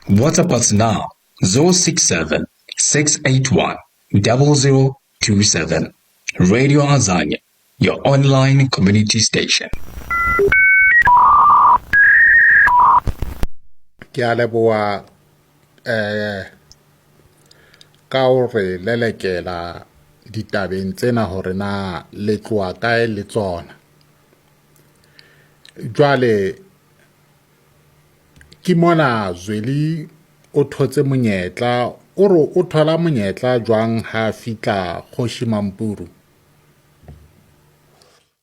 WhatsApp us now 067 681 0027. Radio Azania, your online community station. Ke a leboa eh ka o re lelekela ditabeng tsena hore na le tloa kae le tsona. Jwale ke mona Zweli o thotse monyetla o re o thola monyetla jwang ha fitla Kgoshi Mampuru?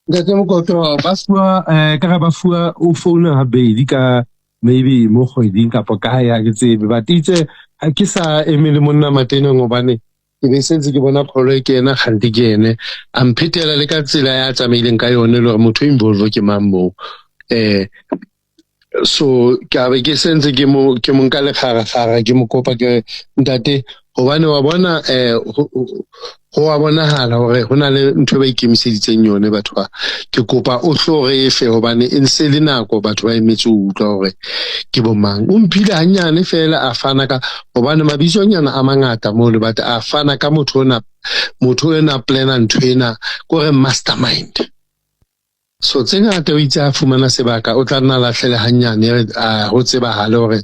Ntate Mokoto ba fuwa eh ka ba fuwa o founa habedi ka maybe mo kgweding kapa kae ha ke tsebe but itse ha ke sa eme le monna mateneng hobane ke be sentse ke bona pholo e kena kgante ke ene a mphetela le ka tsela ya tsamaileng ka yone le gore motho involve ke mang moo eh so ke a be ke sentse ke mo ke mo nka lekgarakgara ke mo kopa ke ntate hobane wa bona eh ho a bonahala hore ho na le ntho e ba ikemiseditseng yone batho ba ke kopa o hlo re efe hobane e ntse le nako batho ba emetse ho utlwa hore ke bo mang o mphile hanyane fela a fana ka hobane mabitsonyana a mangata moo le batho a fana ka motho ona motho ena plana ntho ena kore mastermind So tse ngata o itse a fumana sebaka o tla nna lahlele hannyane a ho tsebahale hore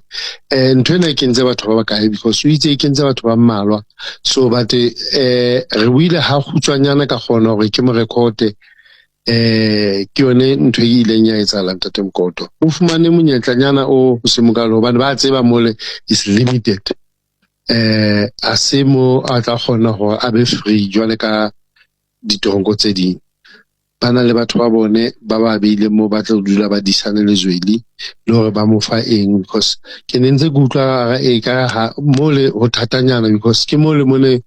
um ntho ena e kentse batho ba bakae because o itse e kentse batho ba mmalwa so but um re buile ha kgutshwanyana ka kgona hore ke mo rekote eh ke yone ntho e ileng ya etsahala ntate Mokoto o fumane monyetlanyana o se mokalo hobane ba tseba mole is limited eh a se mo a tla kgona hore a be free jwale ka ditoronko tse ding ba na le batho ba bone ba ba beileng mo ba tla dula ba disane le Zweli le hore ba mo fa eng because ke ne ntse ke utlwa e ka ha mo le ho thatanyana because ke mo le mone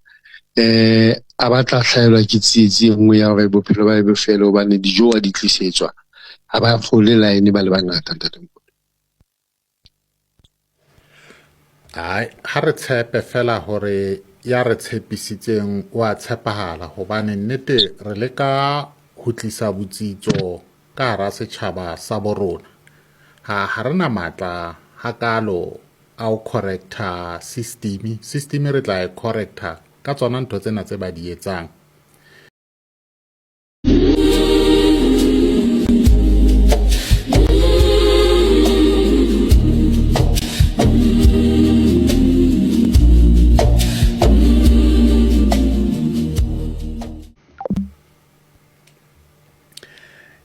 eh a batla hlaelwa ke tsietsi e nngwe ya hore bophelo ba be fele hobane dijo wa di tlisetswa ha ba fole line ba le bangata ntate. Hai, ha re tshepe fela hore ya re tshepisitseng o a tshepahala hobane nnete re leka ho tlisa botsitso ka hara setjhaba sa bo rona. Ha ha re na matla hakalo a ho correcta system. System re tla e correcta ka tsona ntho tsena tse ba di etsang.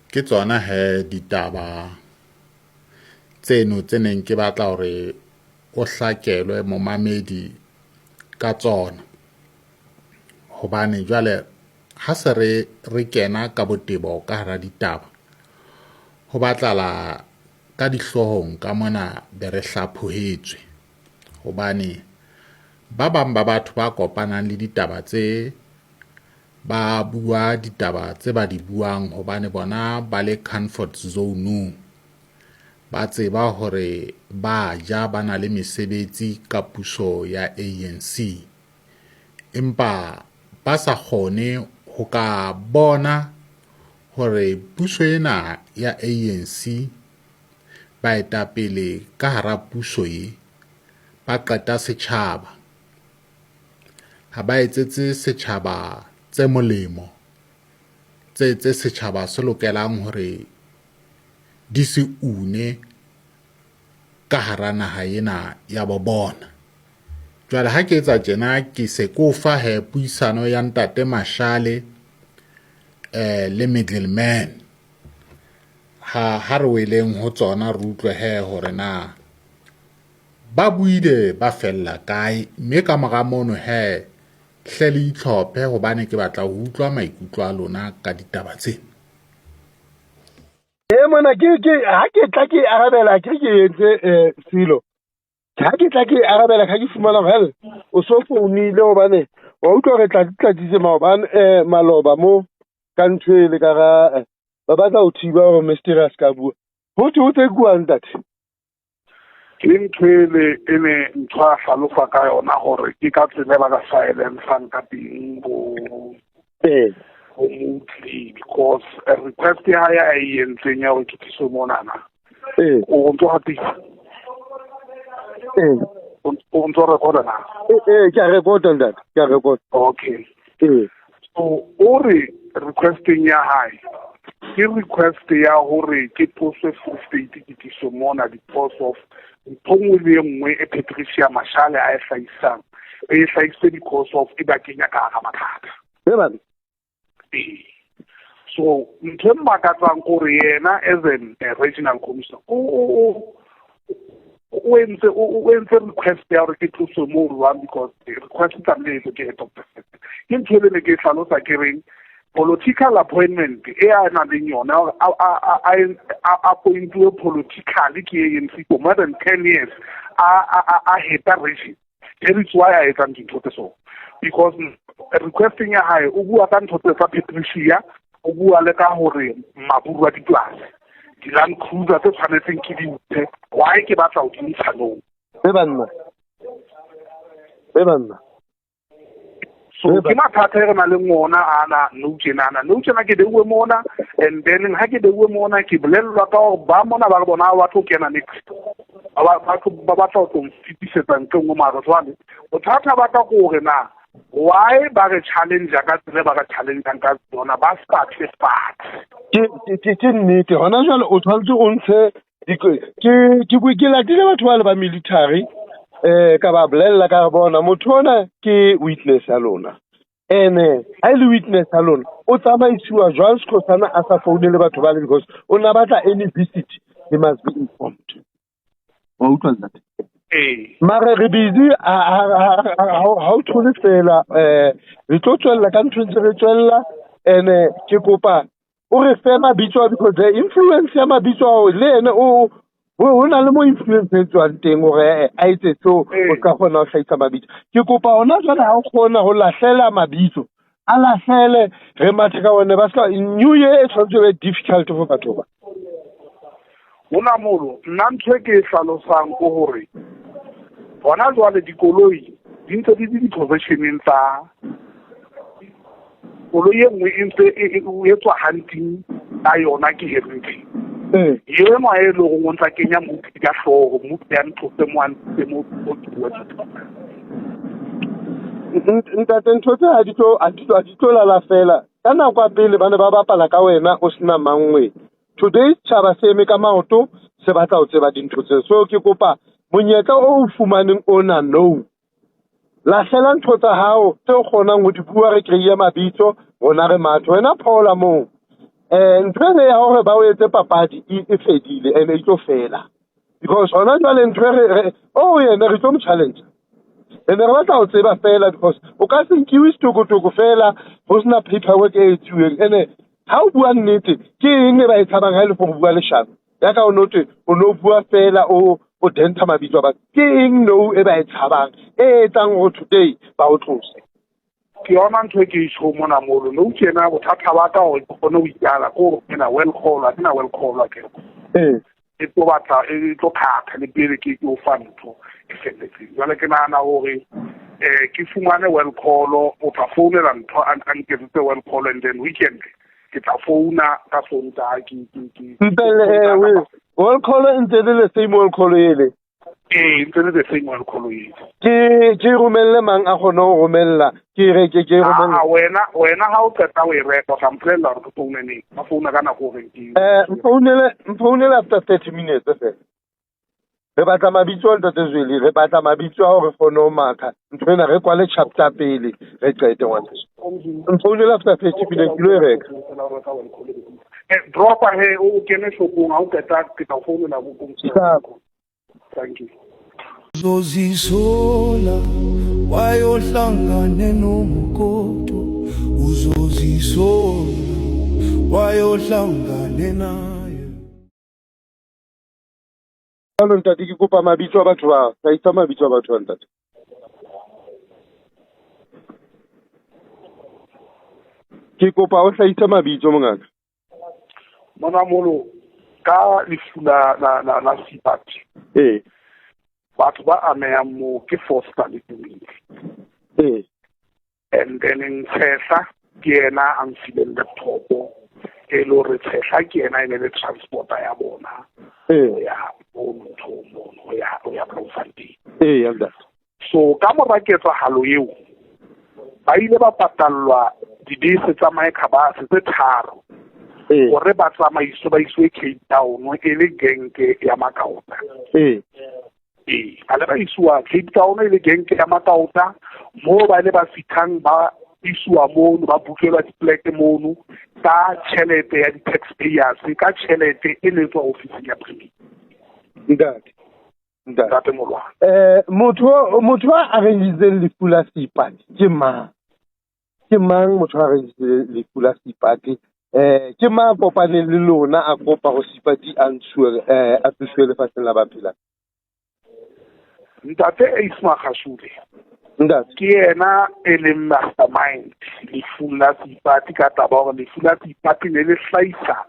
Ke tsona he ditaba tseno tse neng ke batla hore o hlakelwe momamedi ka tsona hobane jwale ha se re re kena ka botebo ka hara ditaba ho batlala ka dihloohong ka mona be re hlaphohetswe hobane ba bang ba batho ba kopanang le ditaba tse ba bua ditaba tse ba di buang hobane bona ba le comfort zone ba tseba hore ba ja ba na le mesebetsi ka puso ya ANC empa ba sa kgone ho ka bona hore puso ena ya ANC baetapele ka hara puso e ba qeta setjhaba ha ba etsetse setjhaba tse molemo tse tse setjhaba se lokelang hore di se une ka hara naha ena ya bo bona. Jwale ha ke etsa tjena ke se ke o fa he puisano ya ntate Mashale eh le middleman ha ha re weleng ho tsona re utlwe he hore na ba buile ba fella kae mme ka mora mono he hle le itlhophe hobane ke batla ho utlwa maikutlo a lona ka ditaba tsena. E mona ke ke ha ke tla ke arabela ke ke entse eh, selo ha ke tla ke arabela ga ke fumana hore o so founile hobane wa utlwa re tla tlatsitse maobane eh, maloba mo ka ntho e le ka ga eh, ba batla ho thiba hore mystery a se ka bua ho thwe ho tsekuwang ntate ke ntho ele e ne ntho a hlalosa ka yona gore ke ka tsela ba ka silencang ka teng bo ee bo Mutli because request ya hae a e entseng ya gore ke tliswe monana ee o ntse gatisa ee O ntso recorda na? Ee, ke a recorda ntate, ke a recorda. Okay. Ee. So o re requesting ya hae ke request ya hore ke tloswe Free State ke tliswe mona because of ntho nngwe le e nngwe e Patricia Mashale a e hlahisang e hlahisitse because of e ba kenya ka hara mathata. Ee bana. Ee. So ntho e mmakatsang ke hore yena as an regional commissioner o entse request ya hore ke tloswe moo jwang, because request tlamehile e etswe ke head of the state. Ke ntho e le ne ke e hlalosa ke reng political appointment e a nang le yona hore a appointuwe politically ke ANC for more than 10 years a heta region. That is why a etsang dintho tse so, because requesting ya hae o bua ka ntho tse tsa Patricia, o bua le ka hore maburu a dipolasi, di-Land Cruiser tse tshwanetseng ke di mphe, why ke batla ho di ntsha nou. Ee banna. Ee banna. So ke mathata e re nang le ona ana nou tjenana. Nou tjena ke beuwe mona, and then ha ke beuwe mona ke bolellwa ka hore ba mona ba re bona ha ba tlo kena next, ba batla ho tlo nfetisetsa ntho e nngwe. Mara jwale bothata ba ka ke hore na why ba re challenge ka tsela e ba re challenge-ang ka yona, ba starte fatshe. Ke nnete, hona jwale o tshwanetse o ntshe ke latile batho ba le ba military, ka ba bolella ka re bona motho ona ke witness ya lona, ene ha e le witness ya lona o tsamaisiwa jwang Skhosana a sa founele batho ba le, because o na batla any visit he must be informed, wa utlwa ntate? Ee. Mare re busy, ha o thole fela, re tlo tswella ka ntho ntse re tswella. Ene ke kopa o re fe mabitso a, because the influence ya mabitso ao le ene o ho na le mo influence e tswang teng hore a etse so o ska kgona ho hlahisa mabitso. Ke kopa hona jwale ha o kgona ho lahlela mabitso, a lahlele, re mathe ka one. Ba ska new year e tshwanetse e be difficult for batho ba. Hona molo nna ntho e ke e hlalosang ke hore hona jwale dikoloi di ntse di le di-possessioneng tsa koloi e nngwe e ntse e etswa hunting ka yona ke Harrington. Enwa e leng hore o ntsa kenya mmupi ka hlooho, mmupi ya ntlose mo a ntse mo ke bua. Ntate, ntho tse ha di tlo lala fela. Ka nako ya pele ba ne ba bapala ka wena o sena mangwe. Today setjhaba se eme ka maoto, se batla ho tseba dintho tse. So ke kopa monyetla o o fumaneng ona nou, lahlela ntho tsa hao tse o kgonang ho di bua, re kry-e mabitso rona re mathe. Wena phola moo, ntho ene ya hore ba o etse papadi e fedile and e tlo fela, because hona jwale ntho e re o yena re tlo mo challenge ene re batla ho tseba fela, because o ka se nkiwe setokotoko fela ho sena paperwork e etsuweng. Ene ha o bua nnete, ke eng e ba e tshabang ha e le for ho bua leshano ya ka o note o no bua fela o denta mabitso a batho? Ke eng no e ba e tshabang e etsang hore today ba o tlose? Ke yona ntho e ke e tjho mona molo nou tjena. Bothata ba ka hore ke kgone ho ikala ke hore ke na well call, ha ke na well call ke e tlo batla e tlo khatha le pele ke o fa ntho e felletseng. Jwale ke nahana hore ke fumane well call, o tla founela ntho a nketsetse well call, and then weekend ke tla founa ka Sontaha ke Mpelle, well call e ntse le the same well call ele? Ee, ntse le the same well call eo. Ke romelle mang a kgone ho romella? Ke re ke romelle. Ah, wena ha o qeta ho e reka o tla mpolella hore ke foune neng, ba founa ka nako hore ke Mfounele after 30 minutes fela. Re batla mabitso a ntate Zweli, re batla mabitso a hore kgone ho matha ntho ena, re kwale chapter pele re qete ngwana. Mfounele after 30 minutes, ke lo e reka. Dropa he o kene shopong, ha o qeta ke tla o founela bo Sharp. Thank you. Uzozisola wayohlangane noMkhonto, uzozisola wayohlangane naye. Jalo ntate, ke kopa mabitso a batho ba hlahisa, mabitso a batho ba, ntate. Ke kopa o hlahise mabitso, mongaka. Mona molo ka lefu la Sebati, batho ba amehang moo ke Foster le Dumile. And then Tshehla ke yena a mfileng laptop, e le hore Tshehla ke yena e ne le transporter ya bona ho ya mo nthong mono, ho ya Bloemfontein. Ee, ntate. So ka mora ketsahalo eo ba ile ba patallwa dibese tsa microbus tse tharo gore ba tsamaiswe ba isiwe Cape Town e le genke ya Makaota. Ee. Ee, ba le ba isiwa Cape Town e le genke ya Makaota, moo ba ile ba fithang ba isiwa mono, ba bukelwa dipoleke mono ka tjhelete ya di-taxpayers, ka tjhelete e ne tswa ofising ya premier. Ntate. Ntate Molwana. Motho a arrangitseng lefu la Seipati ke mang? Ke mang motho a arrangitseng lefu la Seipati? Ke mang a kopaneng le lona a kopa go Seipati a ntshuwe, a tlosiwe lefatsheng la ba phelang? Ntate Ace Magashule. Ntate. Ke yena e leng mastermind lefung la Seipati, ka taba hore lefu la Seipati ne le hlahisa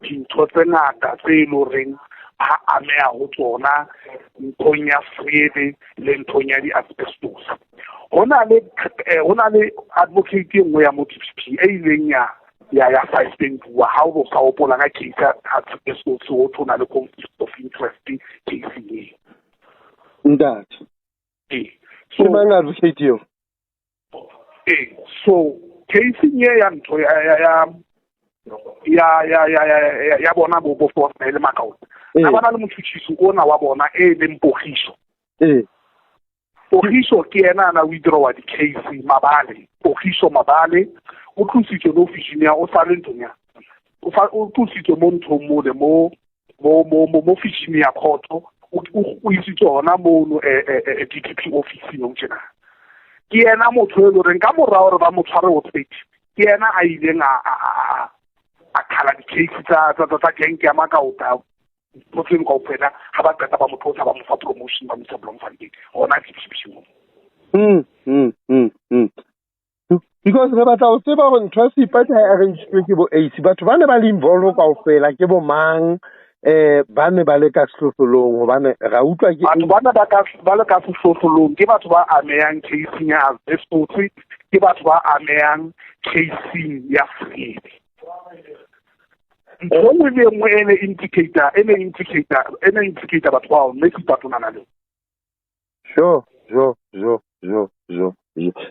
dintho tse ngata tse e leng horeng ha ameha ho tsona nthong ya frele le nthong ya di-asbestos. Ho na le advocate e nngwe ya mo DPP e ileng ya suspend-uwa ha o sa hopola ka case ya asbestos, ho thwe ho na le conflict of interest case eo. Ntate. Ee. So mang advocate eo? Ee, so case e ya ntho ya bona bo Foster le Makaota. Na bana le motshutshisi ona wa bona e leng Pogiso. Pogiso ke yena a na withdraw di-case Mabale. Pogiso Mabale o tlositswe le ofising ya o sa le nthong ya. O tlositswe mo nthong mole mo ofising ya court, o isitswe hona mono DPP office nou tjena. Ke yena motho e leng hore ka mora hore ba mo tshware hostage, ke yena a ileng a qhala di-case tsa genke ya Makaota. Ntho tseno kaofela ha ba qeta ba mo tlosa, ba mo fa promotion, ba mo isa Bloemfontein hona DPP mo. Because re batla ho tseba hore ntho ya Seipati ha e arrangitswe ke bo Ace, batho ba ne ba le involve kaofela ke bo mang, ba ne ba le ka sehlohlolong, hobane ra utlwa ke batho ba ne ba le ka sehlohlolong, ke batho ba amehang caseng ya asbestos, ke batho ba amehang caseng ya frele. Ntho e nngwe le e nngwe e ne indicator batho bao, mme Seipati o na le. Sure.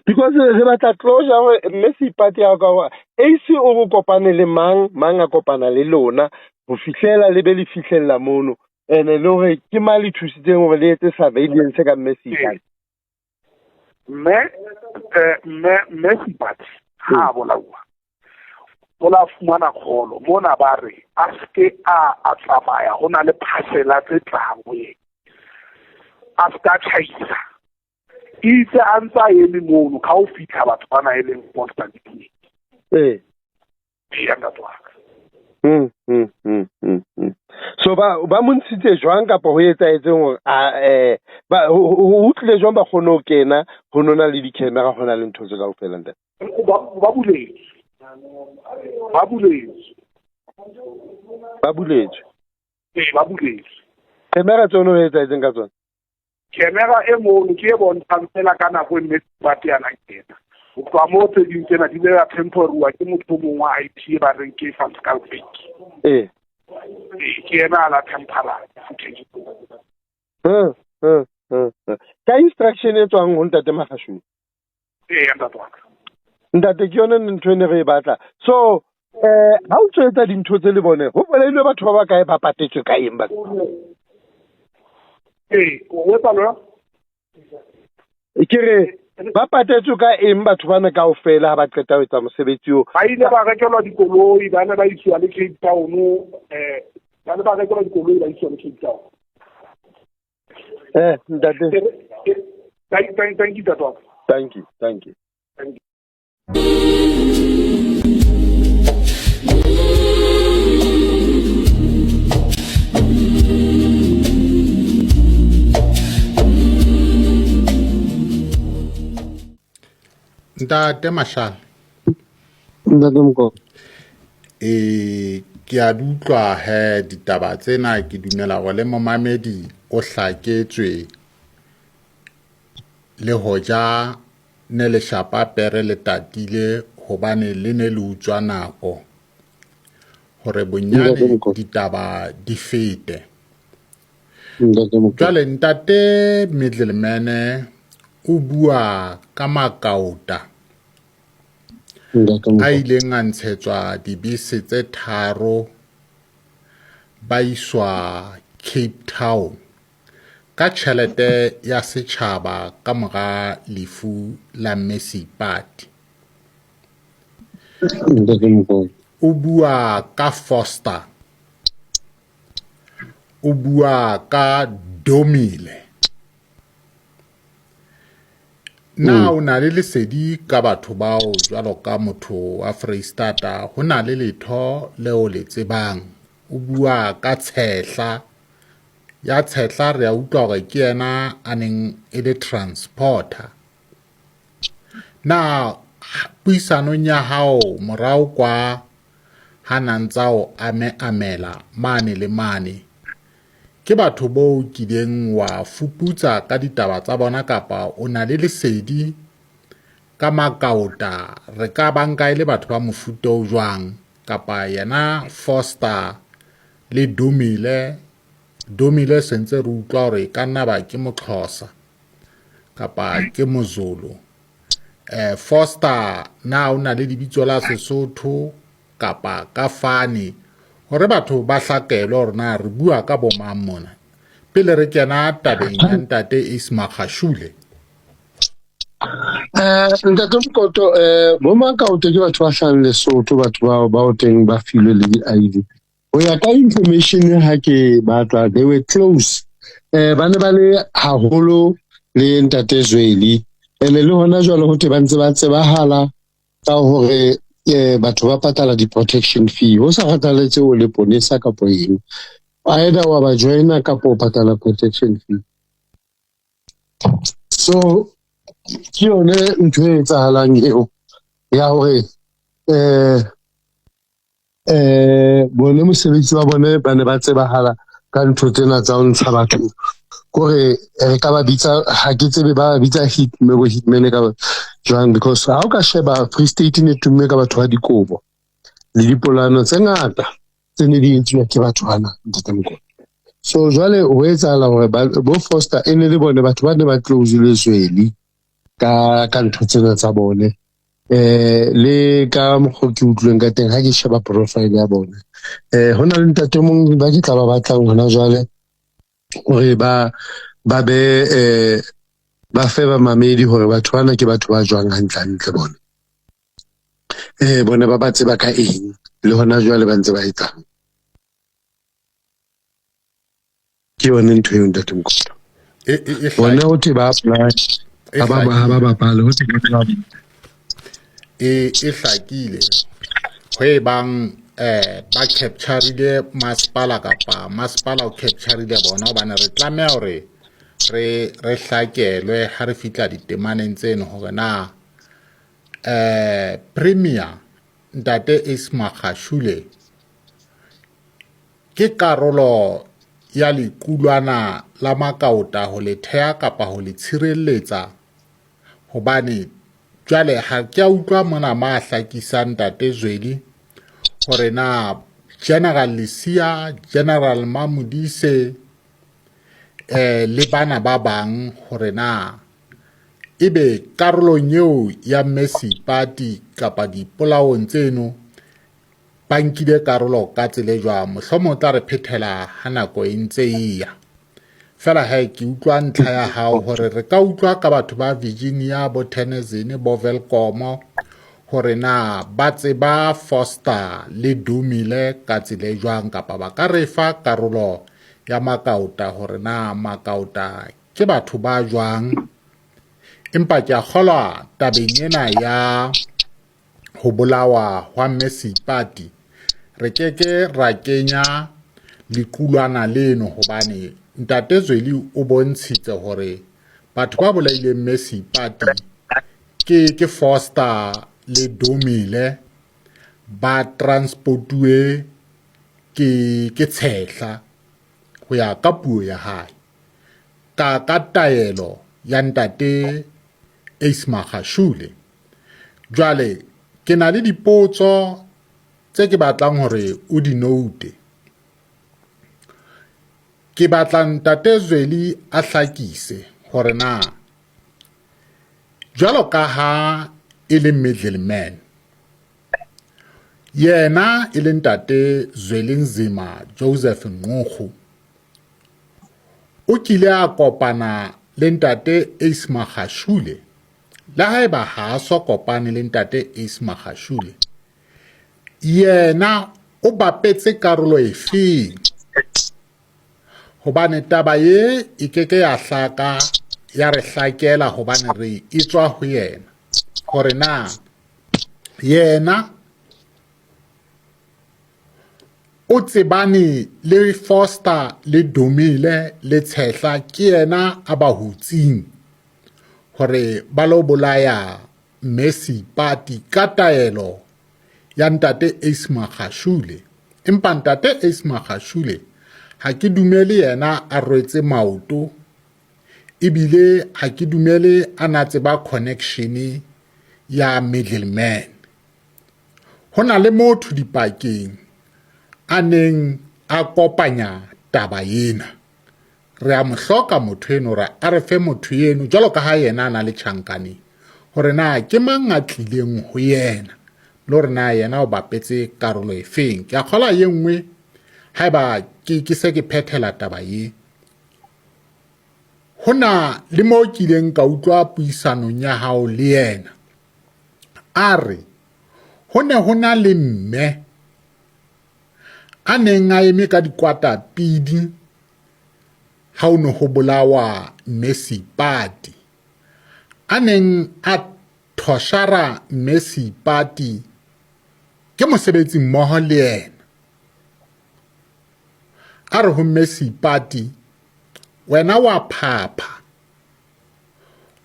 Because re batla closure hore mme Seipati ya ka hore Ace o kopane le mang, mang a kopana le lona ho fihlela le be le fihlella mono, ene le hore ke mang le thusitseng hore le etse surveillance ka mme Seipati. Mme Seipati ha a bolauwa, o la fumana kgolo mona, ba re a seke a tsamaya, ho na le parcela tse tlang ho yena, a seka tjhaisa. Itse a ntse a eme mono, ka ho fihla batho bana e leng Constantine. Ee. Ee, ntate wa ka. So ba mo ntshitse jwang kapa ho etsahetseng hore ho tlile jwang ba kgone ho kena, ho nona le di-camera, ho na le ntho tse kaofela, ntate? Ba buletswe. Ba buletswe. Ee, ba buletswe. Camera tsone ho etsahetseng ka tsona? Camera e mono ke e bontshang fela ka nako e mme Seipati a na kena. Ho tloha moo tse ding tsena di ile tsa temporwa ke motho o mong wa IT ba reng ke Van Schalkwyk. Ee. Ke yena a la tempera footage. Ka instruction e tswang ho ntate Magashule. Ee, ntate wa ka. Ntate, ke yone ntho e ne re e batla. So ha o tswetsa dintho tse le bone, ho bolailwe batho ba bakae, ba patetswe ka eng batho? Ee, o etsa lona? Ke re ba patetswe ka eng batho bana kaofela ha ba qeta ho etsa mosebetsi oo? Ba ile ba rekelwa dikoloi, ba ne ba isiwa le Cape Town, ba ne ba rekelwa dikoloi, ba isiwa le Cape Town. Ntate. Thank you, ntate wa ka. Thank you. Thank you. Ntate Mashale. Ntate Mokoko. Ke a di utlwa he ditaba tsena, ke dumela hore le momamedi o hlaketswe le hoja ne le shapa pere le tatile, hobane le ne le utswa nako hore bonyane ditaba di fete. Jwale ntate middleman o bua ka makaota a ileng a ntshetswa dibese tse tharo ba iswa Cape Town ka tjhelete ya setjhaba ka mora lefu la Mme Seipati. O bua ka Foster, o bua ka Domile. Na o na le lesedi ka batho bao jwalo ka motho wa Freistata ho na le letho leo le tsebang? O bua ka Tshehla. Ya Tshehla re a utlwa hore ke yena a neng e le transporter. Na puisanong ya hao morao kwa ha na ntsa o ame amela mane le mane, ke batho bo kileng wa fuputsa ka ditaba tsa bona kapa o na le lesedi ka makaota re ka ba nka e le batho ba mofuta o jwang kapa yena Foster le Dumile? Dumile sentse re utlwa hore e ka nna ba ke Moxhosa kapa ke Mozulu. Foster na o na le lebitso la Sesotho kapa ka fane hore batho ba hlakelwe hore na re bua ka bo mang mona pele re kena tabeng ya ntate Ace Magashule? Ntate Mokoto, bo Makaoto ke batho ba hlahang Lesotho, batho bao bao teng ba filwe le di-ID. Ho ya ka information ha ke batla, they were close. Ba ne ba le haholo le ntate Zweli. Ene le hona jwale ho thwe ba ntse ba tsebahala ka hore batho ba patala di-protection fee. Ho sa kgathaletse o le ponesa kapo eng. Either wa ba joina kapo o patala protection fee. So ke yone ntho e etsahalang eo ya hore bone mosebetsi wa bone ba ne ba tsebahala ka ntho tsena tsa ho ntsha batho, kore re ka ba bitsa, ha ke tsebe ba bitsa hitman bo hitman ka jwang, because ha o ka sheba Free State ne tumme ka batho ba dikobo le dipolano tse ngata tse ne di etsuwa ke batho bana, ntate Mokoto. So jwale ho etsahala hore bo Foster e ne le bone batho ba ne ba close le Zweli ka ntho tsena tsa bone. Le ka mokgwa ke utlweng ka teng ha ke sheba profile ya bone, ho na le ntate mong ba ke tla ba batlang hona jwale hore ba be ba fe ba mamedi hore batho bana ke batho ba jwang hantle hantle bone. Bone ba ba tseba ka eng le hona jwale ba ntse ba etsang. Ke yone ntho eo ntate Mokoto. Bone ho thwe ba apply, ha ba bapale, ho thwe ba E hlakile ho e bang ba captureile masepala kapa masepala o captureile bona, hobane re tlameha hore re hlakelwe ha re fihla ditemaneng tseno hore na Premier ntate Ace Magashule ke karolo ya lequlwana la makaota ho le theha kapa ho le tshireletsa, hobane jwale ha ke a utlwa mona ma hlakisang ntate Zweli hore na General Lesia, General Mamodise le bana ba bang hore na ebe karolong eo ya Mme Seipati kapa dipolaong tseno ba nkile karolo ka tsela e jwang. Mohlomong o tla re phethela ha nako e ntse e ya. Fela he ke utlwa ntlha ya hao hore re ka utlwa ka batho ba Virginia, bo Tennessee, bo Welkom hore na ba tseba Foster le Dumile ka tsela e jwang kapa ba ka re fa karolo ya makaota hore na makaota ke batho ba jwang. Empa ke a kgolwa tabeng ena ya ho bolawa hwa Mme Seipati re keke ra kenya lequlwana leno, hobane ntate Zweli o bontshitse hore batho ba bolaileng Mme Seipati ke Foster le Dumile ba transportuwe ke Tshehla ho ya ka puo ya hae ka taelo ya ntate Ace Magashule. Jwale ke na le dipotso tse ke batlang hore o di note. Ke batla Ntate Zweli a hlakise hore na jwalo ka ha e le middleman, yena e le Ntate Zwelinzima Joseph Nqorhu, o kile a kopana le Ntate Ace Magashule, le haeba ha a so kopane le Ntate Ace Magashule, yena o bapetse karolo efeng? Hobane taba ye e ke ke ya hlaka ya re hlakela hobane re e tswa ho yena hore na yena o tsebane le Foster le Dumile le Tshehla, ke yena a ba hutsing hore ba lo bolaya Mme Seipati ka taelo ya Ntate Ace Magashule. Empa Ntate Ace Magashule ha ke dumele yena a rwetse maoto, ebile ha ke dumele a na tseba connection ya middleman. Ho na le motho dipakeng a neng a kopanya taba ena. Re a mo hloka motho eno hore a re fe motho eno jwalo ka ha yena a na le tjhankaneng, hore na ke mang a tlileng ho yena le hore na yena o bapetse karolo efeng. Ke a kgola ye nngwe haeba ke se ke phethela taba ye. Ho na le mo kileng ka utlwa puisanong ya hao le yena a re ho ne ho na le mme a neng a eme ka dikwata pidi ha o ne ho bolawa mme Seipati, a neng a thoshara mme Seipati ke mosebetsi mmoho le yena. A re ho mme Seipati, wena wa phapha,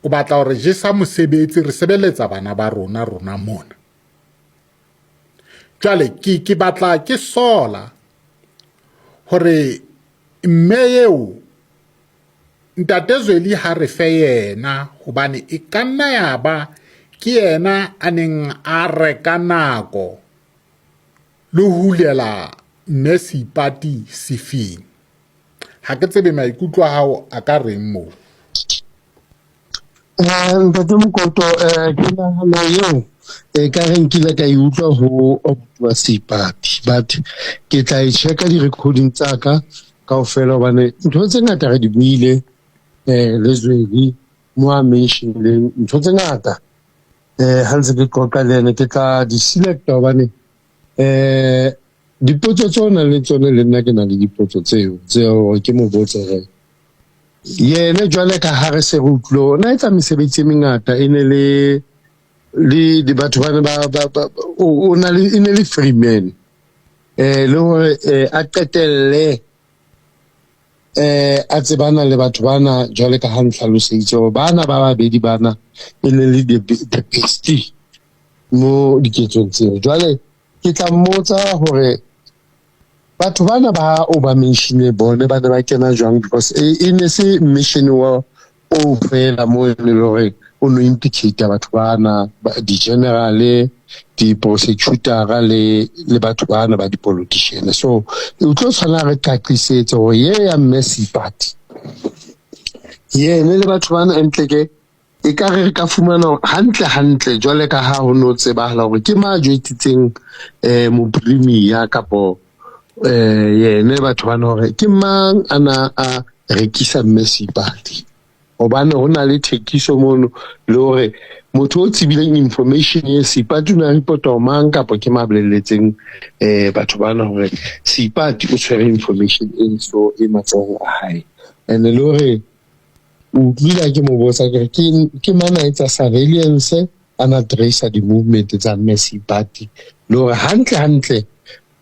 o batla hore jesa mosebetsi, re sebeletsa bana ba rona rona mona. Jwale ke batla ke sola hore mme eo Ntate Zweli ha re fe yena, hobane e ka nna ya ba ke yena a neng a reka nako le hulela mme Seipati sefing. Ha ke tsebe maikutlo a hao a ka reng moo. Ntate Mokoto, ke nahana eo e ka re nkile ka e utlwa ho wa Seipati, but ke tla e checka di-recording tsa ka kaofela, hobane ntho tse ngata re di buile le Zweli mo a mentionileng ntho tse ngata. Ha ntse ke qoqa le ene ke tla di selecta, hobane dipotso tseo nang le tsone le nna ke na le dipotso tseo tseo ke mo botse re yene jwale ka ha re se re utlwile na etsa mesebetsi e mengata, e ne le le batho ba ne ba o na le e ne le free man, le hore a qetelle a tsebana le batho bana jwale ka ha ntlhaloseditse hore bana ba babedi bana e ne le the best mo diketsong tseo. Jwale ke tla mmotsa hore batho bana ba o ba mentionile bone ba ne ba kena jwang, because e ne se mission wa o fela mo e le hore o no implicate batho bana, di-general, di-prosecutor le batho bana ba di-politician. So o tlo tshwana re qaqisetse hore ye ya mme Seipati yene le batho bana ntle ke e ka re re ka fumana hantle hantle jwale ka ha ho no tsebahala hore ke ma jwetsitseng mopremia kapo yene batho bana hore ke mang a na a rekisa mme Seipati, hobane ho na le thekiso mono, le hore motho o tsebileng information e Seipati o na report-a ho mang kapa ke ma bolelletseng batho bana hore Seipati o tshwere information e so e matsohong a hae. And le hore o utlwile ke mo botsa ke re ke mana etsa surveillance a na tracer di-movement tsa mme Seipati, le hore hantle hantle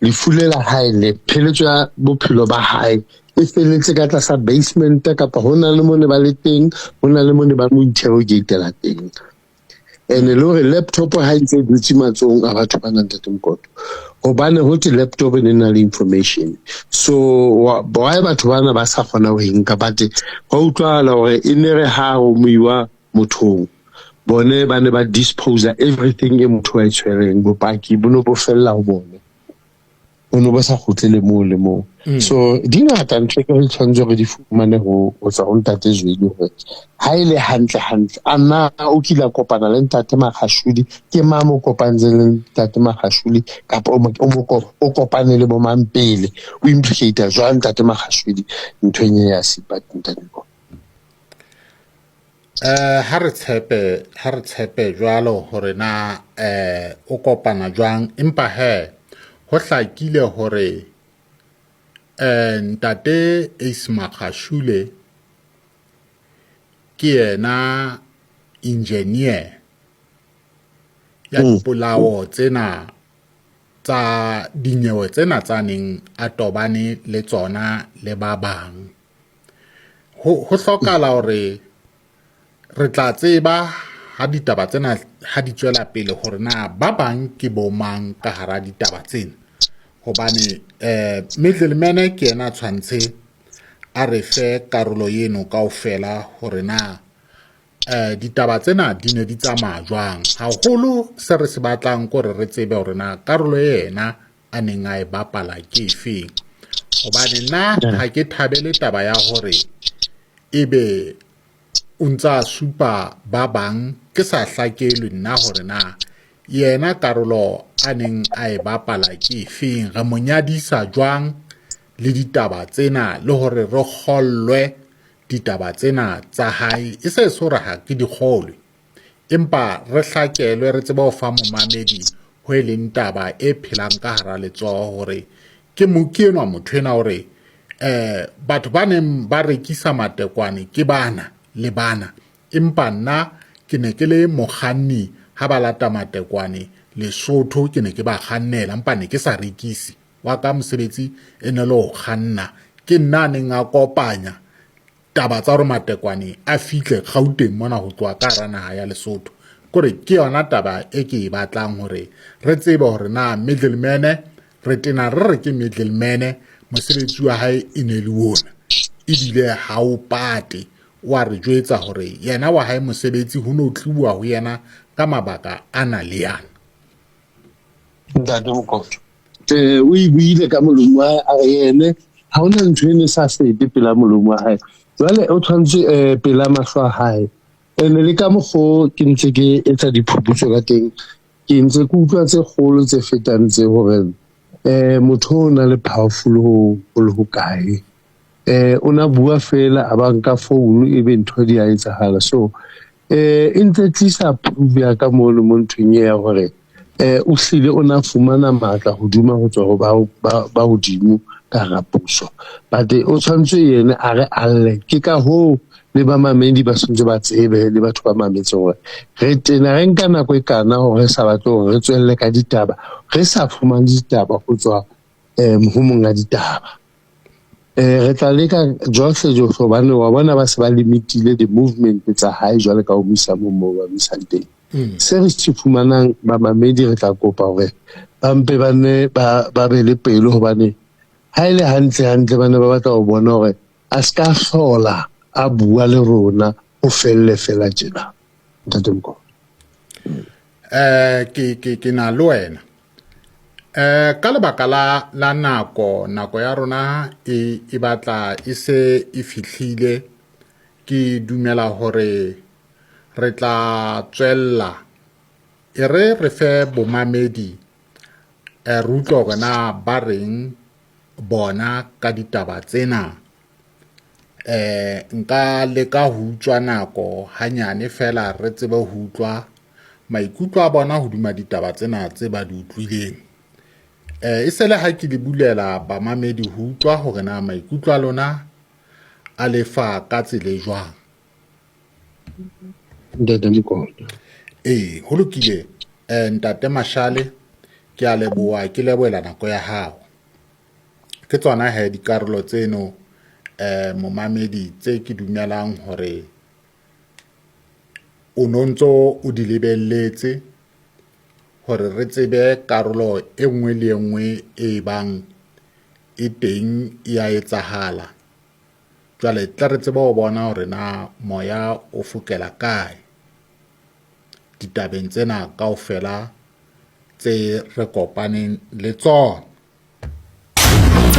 lefu le la hae le pheletso ya bophelo ba hae e felletse ka tlasa basement kapa ho na le mo ne ba le teng, ho na le mo ne ba mo interrogatela teng. And le hore laptop ha e ntse e dutse matsohong a batho ba nang Ntate Mokoto, hobane ho thwe laptop e ne na le information, so why batho bana ba sa kgona ho e nka? But hwa utlwahala hore e ne re ha romiwa mothong bone ba ne ba dispose everything e motho a e tshwereng, bopaki bo no bo fella ho bone. O no ba sa kgutlele moo le moo. So di ngata ntho ke re tshwanetse re di fumane ho tswa ho ntate Zweli hore ha e le hantle hantle a na o kile a kopana le ntate Magashule, ke mang mo kopantseng le ntate Magashule, kapa o kopane le bo mang pele, o implicate jwang ntate Magashule nthong e ya Seipati ntate Mokoto? Ha re tshepe jwalo hore na o kopana jwang, empa he ho hlakile hore ntate Ace Magashule ke yena engineer ya dipolao tsena tsa dinyewe tsena tsa neng a tobane le tsona le ba bang. Ho hlokahala hore re tla tseba ha ditaba tsena ha di tswela pele hore na ba bang ke bo mang ka hara ditaba tsena, hobane middleman ke yena a tshwantse a re fe karolo eno kaofela hore na ditaba tsena di ne di tsamaya jwang. Haholo se re se batlang ke hore re tsebe hore na karolo yena a neng a e bapala ke efeng, hobane nna ha ke thabele taba ya hore ebe o ntsa supa ba bang ke sa hlakelwe nna hore na yena karolo a neng a e bapala ke efeng, re mo nyadisa jwang le ditaba tsena le hore re kgollwe ditaba tsena tsa hae. E se se hore ha ke di kgolwe, empa re hlakelwe re tsebe ho fa momamedi ho e leng taba e phelang ka hara letsoho hore ke ke enwa motho ena hore batho ba neng ba rekisa matekwane ke bana le bana, empa nna ke ne ke le mokganni ha ba lata matekwane Lesotho, ke ne ke ba kgannela empa ne ke sa rekise. Wa ka mosebetsi e ne le ho kganna, ke nna a neng a kopanya taba tsa hore matekwane a fihle Gauteng mona ho tloha ka hara naha ya Lesotho. Kore ke yona taba e ke e batlang hore re tsebe hore na middleman re tena re re ke middleman mosebetsi wa hae e ne le ona, ebile ha o pate wa re jwetsa hore yena wa hae mosebetsi ho no tliwa ho yena ka mabaka ana le ana. Ntate Mokoto o e buile ka molomo wa hae, a re yene ha hona ntho e ne sa fete pela molomo wa hae, jwale o tshwanetse pela mahlo a hae. Ene le ka mokgo ke ntse ke etsa diphuputso ka teng, ke ntse ke utlwa tse kgolo tse fetang tse hore motho o na le powerful ho le hokae, o na bua fela a ba nka phone ebe ntho di a etsahala. So e ntse tlisa proof ya ka mono mo nthong e ya hore o hlile o na fumana matla hoduma ho tswa ho ba hodimo ka hara puso, but o tshwanetse yena a re alle. Ke ka hoo le ba mamedi ba tshwanetse ba tsebe le batho ba mametse hore re tena re nka nako e kana hore re sa batle hore re tswelle ka ditaba, re sa fumane ditaba ho tswa ho monga ditaba. Re tla leka johle johle hobane wa bona ba se ba limitile di-movement tsa hae jwale ka ho mo isa moo ba mo isang teng. Se re se fumanang bamamedi re tla kopa hore ba mpe ba nne ba be le pelo, hobane ha e le hantle hantle ba ne ba batla ho bona hore a ska hlola a bua le rona ho felle fela tjena. Ntate Mokoto. Ke na le wena. Ka lebaka la nako ya rona e batla e se e fihlile, ke dumela hore re tla tswella e re fe bomamedi re utlwe hore na ba reng bona ka ditaba tsena. Nka leka ho utswa nako hanyane fela re tsebe ho utlwa maikutlo a bona hodima ditaba tsena tse ba di utlwileng. E se le ha ke le bulela bamamedi ho utlwa hore na maikutlo a lona a lefa ka tsela e jwang. Ntate Mokoto. Ho lokile. Ntate Mashale, ke a leboha, ke lebohela nako ya hao. Ke tsona he dikarolo tseno momamedi tse ke dumelang hore o no ntso o di lebelletse hore re tsebe karolo e nngwe le e nngwe e bang e teng ya etsahala. Jwale tla re tsebe ho bona hore na moya o fokela kae ditabeng tsena kaofela tse re kopaneng le tsona.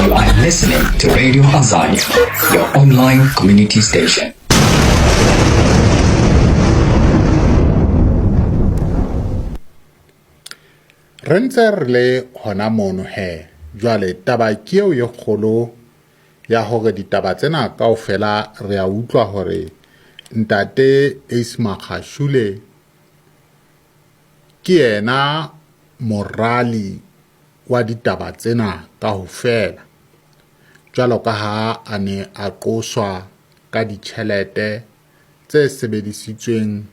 You are listening to Radio Azania, your online community station. Re ntse re le hona mono he jwale taba ke eo e kgolo ya hore ditaba tsena kaofela re a utlwa hore ntate Ace Magashule ke yena morali wa ditaba tsena kaofela jwalo ka ha a ne a qoswa ka ditjhelete tse sebedisitsweng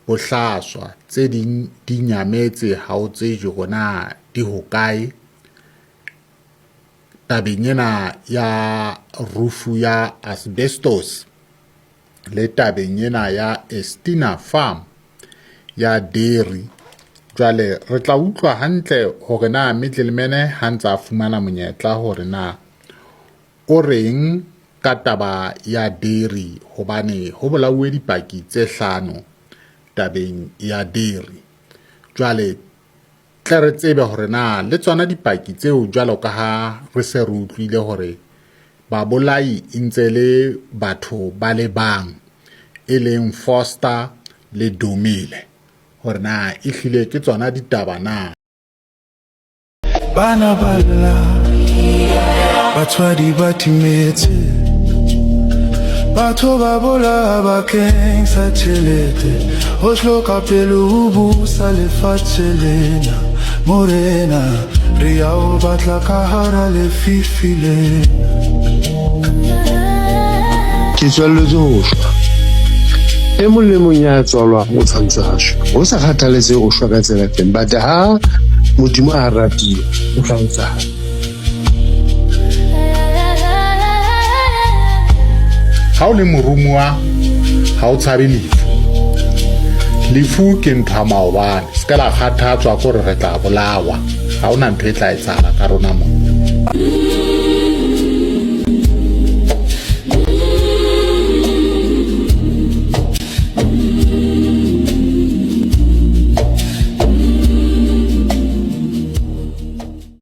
bohlaswa tse ding di nyametse ha o tsejwe hore na di hokae tabeng ena ya rufu ya asbestos le tabeng ena ya Estina Farm ya dairy. Jwale re tla utlwa hantle hore na middleman ha ntse a fumana monyetla hore na o reng ka taba ya dairy, hobane ho bolauwe dipaki tse hlano tabeng ya dairy. Jwale tle re tsebe hore na le tsona dipaki tseo jwalo ka ha re se re utlwile hore babolai e ntse le batho ba le bang e leng Foster le Dumile, hore na ehlile ke tsona ditaba na. Bana ba lla, batswadi ba timetse, batho ba bolaya bakeng sa tjhelete, ho hloka pelo ho busa lefatshe lena. Morena, re ya o batla ka hara lefifi lena. Ke tswelletse ho shwa. E mong le mong ya tswalwang o tshwanetse a shwe. Ho sa kgathaletsehe o shwa ka tsela efeng, but ha Modimo a ratile, o tla etsahala. Ha o le morumuwa ha o tshabe lefu. Lefu ke ntho ya maobane, se ka la kgathatswa ke hore re tla bolawa. Ha hona ntho e tla etsahala ka rona mona.